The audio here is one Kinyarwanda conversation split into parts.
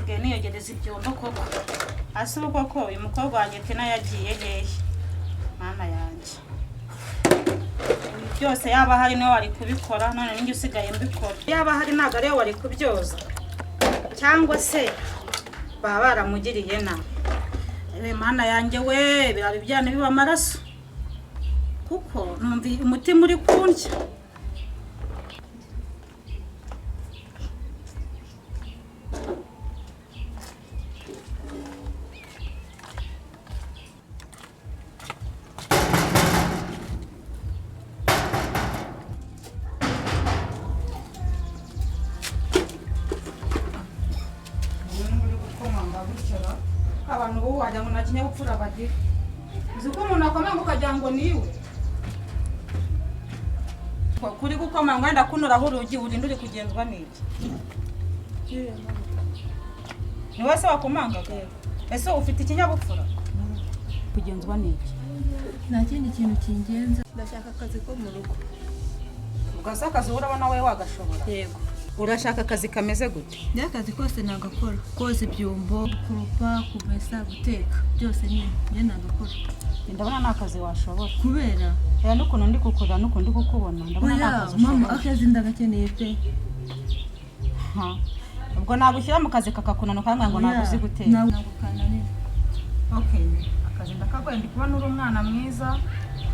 Nsigaye niyogereza ibyombo koko. Ase ubu koko uyu mukobwa wanjye Tina yagiye hehe? Mana yanjye, ibi byose yaba ahari niwe wari kubikora, none ninjye usigaye mbikora. Yaba ahari ntabwo ariwe wari kubyoza, cyangwa se baba baramugiriye nabi. Ewe Mana yanjye we, biraba ibyana biba amaraso, kuko numva umutima uri kundya. Uri gukomanga gutya, abantu ubu wagira ngo nta kinyabupfura bagira. Uzi ko umuntu akomanga ukagira ngo niwe kuri gukomanga, wenda kunuraho urugi, urinda uri kugenzwa n'iki? Ni wowe se wakomangaga? Ese ufite ikinyabupfura? Kugenzwa n'iki? Nta kindi kintu kingenza, ndashaka akazi ko mu rugo. Ubwo se akazi urabona wowe wagashobora? Yego. Urashaka akazi kameze gute? Njye akazi kose nagakora: koza ibyombo, gukoropa, kumesa, guteka, byose nyine njye nagakora. Ndabona nta kazi washobora. Kubera? Reba n'ukuntu ndi kukureba n'ukuntu ndi kukubona, ndabona nta Oya kazi mama, ushobora. akazi ndagakeneye pe. Ha. Ubwo nagushyira mu kazi kakakunana ukambwira ngo ntabwo uzi guteka. Ntabwo kananira. Okay, akazi ndakagoye. Ndi kubona uri umwana mwiza,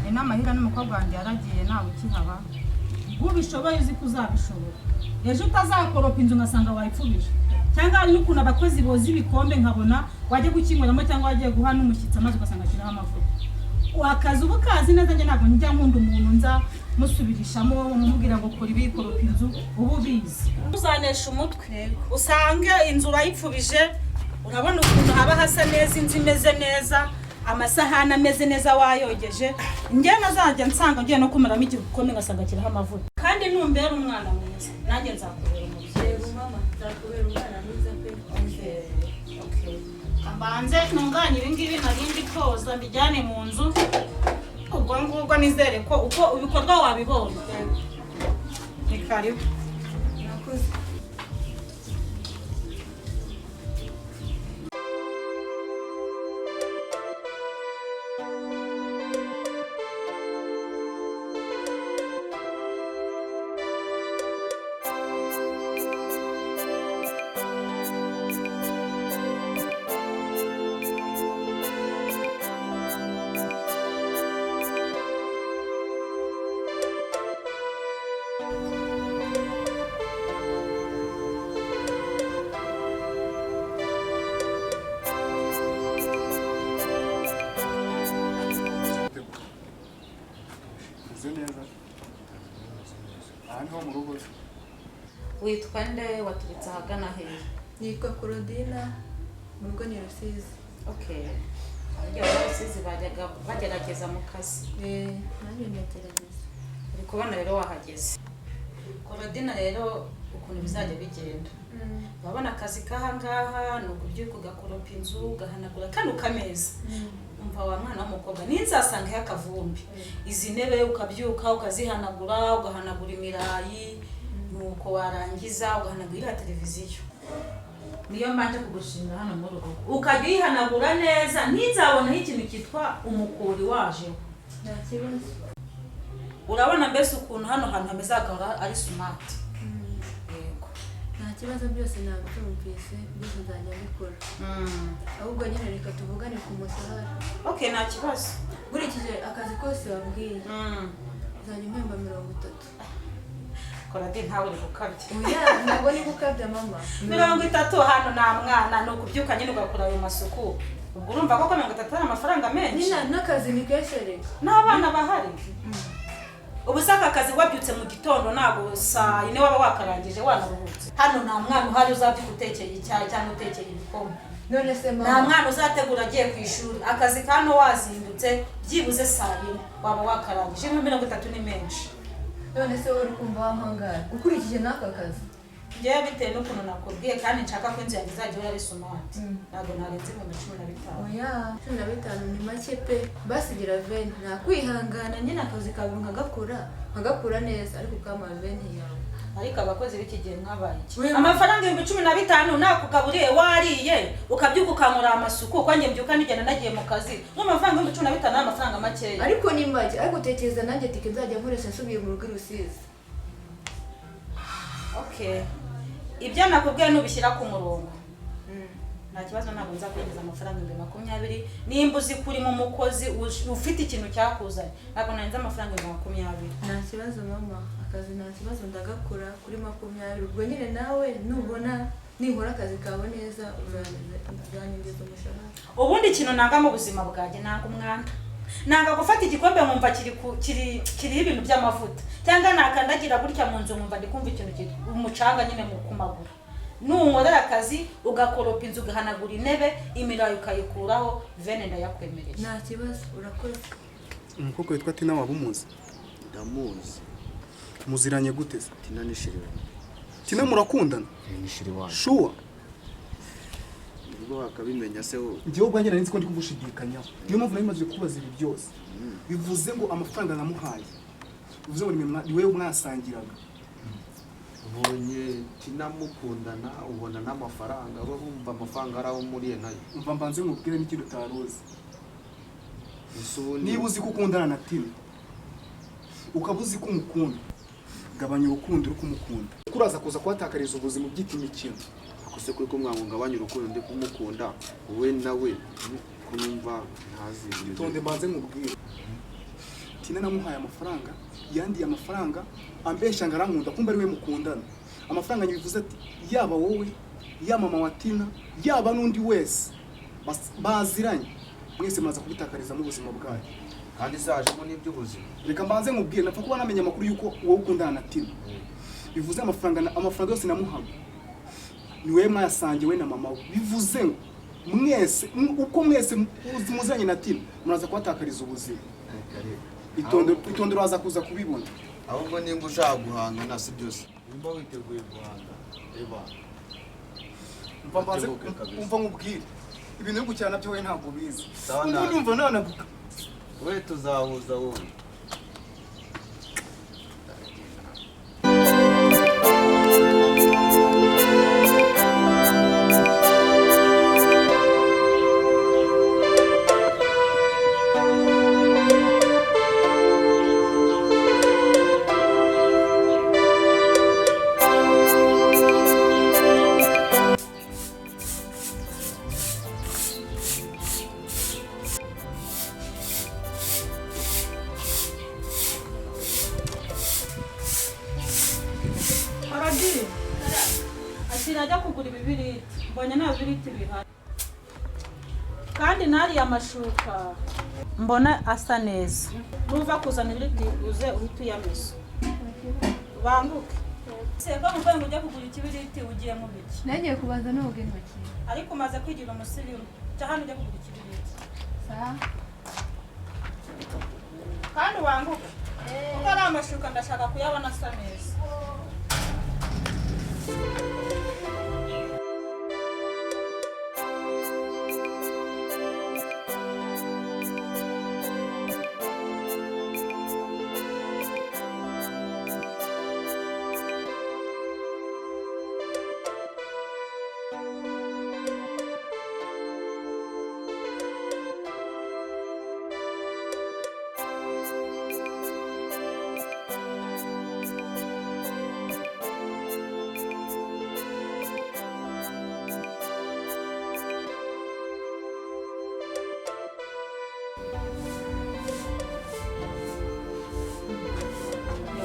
ni n'amahirwe n'umukobwa wanjye yaragiye ntawe ukihaba. Ubishoboye, uzi ko uzabishobora, ejo utazakoropa inzu ngasanga wayipfubije, cyangwa hari n'ukuntu abakozi boza ibikombe nkabona wajya gukinyweramo, cyangwa wagiye guha n'umushyitsi amazi ugasanga ashyiraho amavuta. Akazi uba ukazi neza. Njye ntabwo njya nkunda umuntu nza musubirishamo mumubwira ngo kora ibi, koropa inzu, uba ubizi. Uzanesha umutwe usange inzu urayipfubije. Urabona ukuntu haba hasa neza, inzu imeze neza, amasahani ameze neza, wayogeje. Njye nazajya nsanga ngiye no kumaramo igikombe ngasanga kiriho amavuta. Kandi numbera umwana mwiza, nanjye nzakubera umubyeyi. Yego mama, nzakubera umwana mwiza pe. Mbanze ntunganye ibi ngibi narindi koza mbijyane mu nzu. Ubwo ngubwo nizere ko uko ibikorwa wabibonye. Ni karibu. Murakoze. Meze neza. Aha niho mu rugo se? Witwa nde? Waturutse ahagana hehe? Nitwa Claudina, mu rugo ni Rusizi. Okay, abarya ba Rusizi bajyaga bagerageza mu kazi. Eh, nanjye ndagerageza. Uri kubona rero wahageze. Korodina, rero ukuntu bizajya bigenda, urabona akazi k'aha ngaha ni ukubyuka ugakoropa inzu, ugahanagura kano kameza. Umva wa mwana w'umukobwa, ninzasangaho akavumbi. Izi ntebe ukabyuka ukazihanagura, ugahanagura imirayi, nuko warangiza ugahanagura iriya televiziyo. Niyo mbanje kugushimira hano muri uru rugo, ukajya uyihanagura neza, ntinzabonaho ikintu cyitwa umukuri wajeho. Nta kibazo. Urabona mbese ukuntu hano hantu hameze, hakaba ari smart. Yego. Nta kibazo, byose nabyumvise, byose nzajya mbikora. Ahubwo nyine reka tuvugane ku mushahara. Okay, nta kibazo. Nkurikije akazi kose wambwiye, nzajya umpemba 30. Korade, ntawe uri gukabya. Oya, ntabwo ni gukabya mama. 30 hano nta mwana, ni ukubyuka nyine ugakora ayo masuku. Ubwo urumva koko 30 ari amafaranga menshi? Nyine n'akazi ni kenshi reka. N'abana bahari. Ubu se aka kazi wabyutse mu gitondo, ntabwo saa yine waba wakarangije wanaruhutse? Hano nta mwana uhari uzabyuka utekeye icyayi cyangwa utekeye igikoma. None se Nta mama? mwana uzategura agiye ku ishuri. Akazi kano wazindutse byibuze saa yine waba wakarangije. 30 ni menshi. None se wowe uri kumva wampangara ukurikije n'aka kazi? Njyewe bitewe n'ukuntu nakubwiye, kandi nshaka ko inzu yanjye izajya ihora ari smart, ntabwo narenze 15,000. Oya, 15 ni make pe. Basigira 20, nakwihangana nyine akazi kawe nkagakora, nkagakora neza, ariko ukampa 20 yawe. Ariko abakozi b'iki gihe mwabaye iki? Wema. Amafaranga 15,000 nakugaburiye wariye, ukabyuka ukankora amasuku, uko njye mbyuka nigenda nagiye mu kazi. Nk'amafaranga 15,000 ni amafaranga makeya. Ariko ni make, ariko tekereza nanjye tike nzajya nkoresha nsubiye mu rugo i Rusizi. Okay, ibyo nakubwiye nubishyira ku murongo nta kibazo, ntabwo nza kwinjiza amafaranga 20,000. Nimba uzi ko urimo umukozi ufite ikintu cyakuzanye, ntabwo narenza amafaranga 20,000. Nta kibazo mama, akazi nta kibazo ndagakora kuri 20. Ubwo nyine nawe nubona ninkora akazi kawe neza uzanyongeza umushahara. Ubundi ikintu nanga mu buzima bwanjye, nanga umwanda, nanga gufata igikombe nkumva kiri kiriho ibintu by'amavuta, cyangwa nakandagira gutya mu nzu nkumva ndi kumva ikintu cyitwa umucanga nyine ku maguru. Nunkorera akazi ugakoropa inzu, ugahanagura intebe, imirayi ukayikuraho, vene ndayakwemereye. Nta kibazo, urakoze. Umukobwa witwa Tina waba umuzi? Ndamuzi. Muziranye gute se? Tina ni sheri wanjye. Tina murakundana? Ni sheri wanjye. Sure? Nibwo wakabimenya se wowe? Njyewe ubwanjye nari nzi ko ndi kugushidikanyaho, niyo mpamvu nari maze kubaza ibi byose. Bivuze ngo amafaranga namuhaye, bivuze ngo ni wewe mwasangiraga. Ubonye Tina mukundana, ubona n'amafaranga, wowe wumva amafaranga ari aho muriye nayo. Umva mbanze nkubwire n'ikintu utari uzi. Ese ubundi Niba uzi ko ukundana na Tina, ukaba uzi ko umukunda, gabanya urukundo uri kumukunda, kuko uraza kuza kuhatakariza ubuzima ubyita imikino. Ako se kuri kumwanga ngabanya urukundo ndi kumukunda, wowe nawe ko numva ntazi ibintu. Itonde mbanze nkubwire. Tina namuhaye amafaranga, yandiye amafaranga ambeshya ngo arankunda, kumbe ari we mukundana. Amafaranga nyibivuze ati yaba wowe, ya mama wa Tina, yaba n'undi wese baziranye, mwese muraza kubitakarizamo ubuzima bwanyu. Kandi zajemo n'iby'ubuzima. Reka mbanze nkubwire, napfa kuba namenya amakuru y'uko wowe ukundana na Tina. Bivuze amafaranga yose namuhaga ni wowe mwayasangiye, we na mama we. Bivuze ngo mwese uko mwese muziranye na Tina muraza kuhatakariza ubuzima. Itonde, itonde, uraza kuza kubibona. Ahubwo nimba ushaka guhangana si byose, nimba witeguye guhangana, reba. Umva mbanze Batebuke kabisa. Umva nkubwire, ibintu byo gukina nabyo wowe ntabwo ubizi. Sawa, Ubu nabi. ndumva nanaguka. We tuzahuza wowe. Paradi ashyira ajya kugura ibibiriti, mbonye nta bibiriti bihari, kandi n'ariya mashuka mbona asa neza. Nuva kuzana ibiriti uze uhite uyamesa, ubanguke. Seko mvuye ngo ujye kugura ikibiriti, ugiye mu biki? Nagiye kubanza noga intoki. Ariko umaze kwigira umusirimu, jya hano ujye kugura ikibiriti. Sawa. Kandi ubanguke, kuko ari amashuka ndashaka kuyabona asa neza.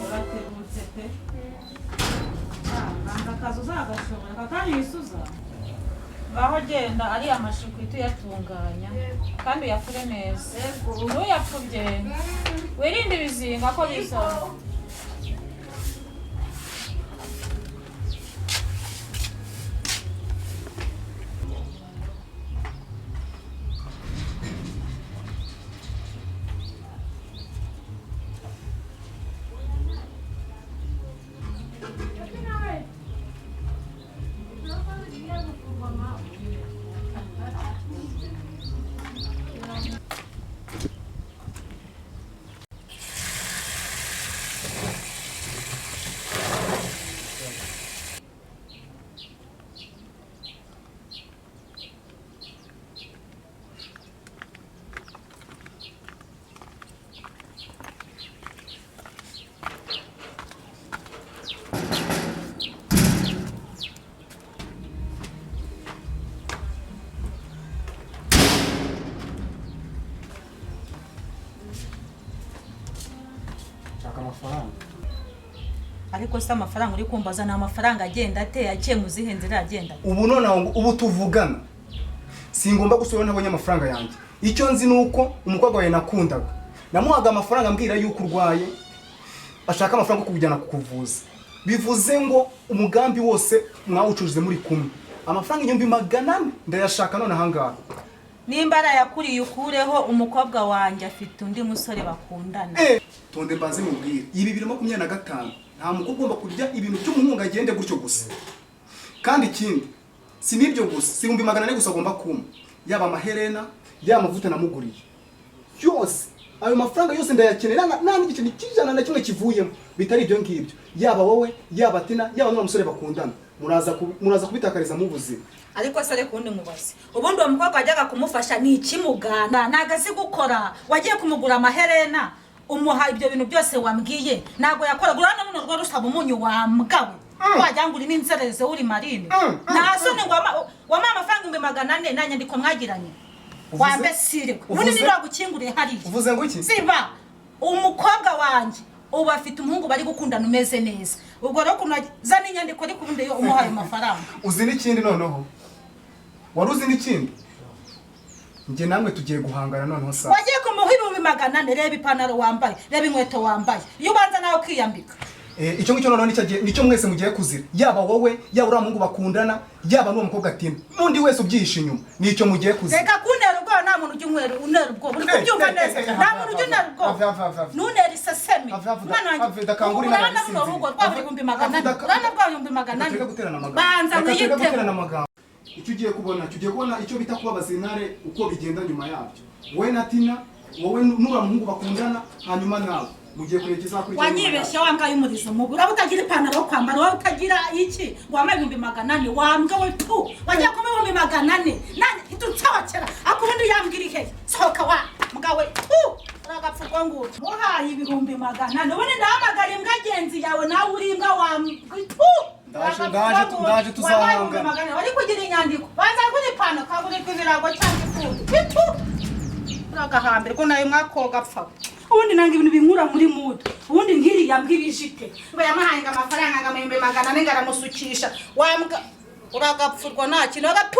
Uratebutse pe! Nanga akazi uzagashobora aka kanya wisuza. Ngaho genda, ariya mashuka uhite uyatunganya kandi uyafure neza, ntuyapfubye, wirinde ibizinga ko bizana. Ariko se amafaranga uri kumbaza ni amafaranga agenda ate, aciye mu zihe nzira agenda ate? Ubu nonaho ngo ubu tuvugana singomba gusubira ntabonye amafaranga yanjye. Icyo nzi ni uko umukobwa wawe nakundaga namuhaga amafaranga ambwira yuko urwaye, ashaka amafaranga yo kukujyana kukuvuza. Bivuze ngo umugambi wose mwawucujije muri kumwe. Amafaranga 400,000 ndayashaka none ahangaha. Nimba arayakuriye ukureho, umukobwa wanjye afite undi musore bakundana. Tonde mbanze mubwire, ibi 2025 nta mukobwa ugomba kurya ibintu by'umuhungu agende gutyo gusa. Kandi ikindi si n'ibyo gusa, si 400,000 gusa agomba kumpa, yaba amaherena, yaba amavuta namuguriye yose, ayo mafaranga yose ndayakenera, nta n'igiceri cy'ijana na kimwe kivuyemo bitari ibyo ngibyo. Yaba wowe, yaba Tina, yaba n'uwo musore bakundana, muraza kubitakariza mu buzima. Ariko se reka ubundi mubaze, ubundi uwo mukobwa wajyaga kumufasha ni ikimugana, ntabwo azi gukora. Wagiye kumugura amaherena, umuha ibyo bintu byose wambwiye, ntabwo yakoraga. Urabona runo rwo rusaba umunyu wambwawe, wagira ngo uri n'inzererezi, uri marine. Nta soni ngo wamuha amafaranga 400,000 nta nyandiko mwagiranye? Wambesire ubundi niba wagukinguriye hariya. Uvuze ngo iki? Ziba, umukobwa wanjye ubu afite umuhungu bari gukundana umeze neza. Ubwo rero ukuntu zana inyandiko, ariko ubundi iyo umuhaye amafaranga. Uzi n'ikindi noneho? Wari uzi n'ikindi? Njye namwe tugiye guhangana noneho saa. Wagiye kumuha 400,000, reba ipantaro wambaye, reba inkweto wambaye, iyo ubanza nawe ukiyambika. Icyo ngicyo noneho nicyo mwese mugiye kuzira, yaba wowe, yaba uriya muhungu bakundana, yaba n'uwo mukobwa Tina, n'undi wese ubyihishe inyuma, nicyo mugiye kuzira. Reka kuntera ubwoba, nta muntu ujya untera ubwoba, uri kubyumva neza? Nta muntu ujya untera ubwoba, ntuntere isesemi. Mwana wanjye, urabona runo rugo rwaba 400,000, urabona rwaba 400,000. Reka guterana amagambo. Banza Reka tureke wiyiteho. guterana amagambo. Icyo ugiye kubona icyo bita kubabaza intare, uko bigenda nyuma yabyo, wowe na Tina, wowe n'uriya muhungu bakundana, hanyuma nawe mugiye kureba ikizakurikira nyuma yabyo. Wanyibeshye wambwaye umurizo mubi, uraba utagira ipantaro yo kwambara, wowe utagira iki, ngo wambaye 400,000, wambwa we tu, wagiye kuba 400,000 nanjye ntitunsabakera. Ariko ubundi yambwira ihe, sohoka wa mbwa we tu, uragapfa urwo ngurwo. Muhaye 400,000, ubundi ndahamagara imbwa genzi yawe, nawe uri imbwa wambwa tu. Ndaje tuzahangana. Wari kugira inyandiko, banza gura ipantaro, kagurirwa ibirago cyangwa ifundi itu, uragahambirwa nawe mwakoga pfa. Ubundi nanga ibintu binkura muri mood. Ubundi nkiriya mbwa ibijite ngo yamuhaye ngo amafaranga ngo 400,000 ngo aramusukisha, wambwa uragapfurwa nta kintu agatu.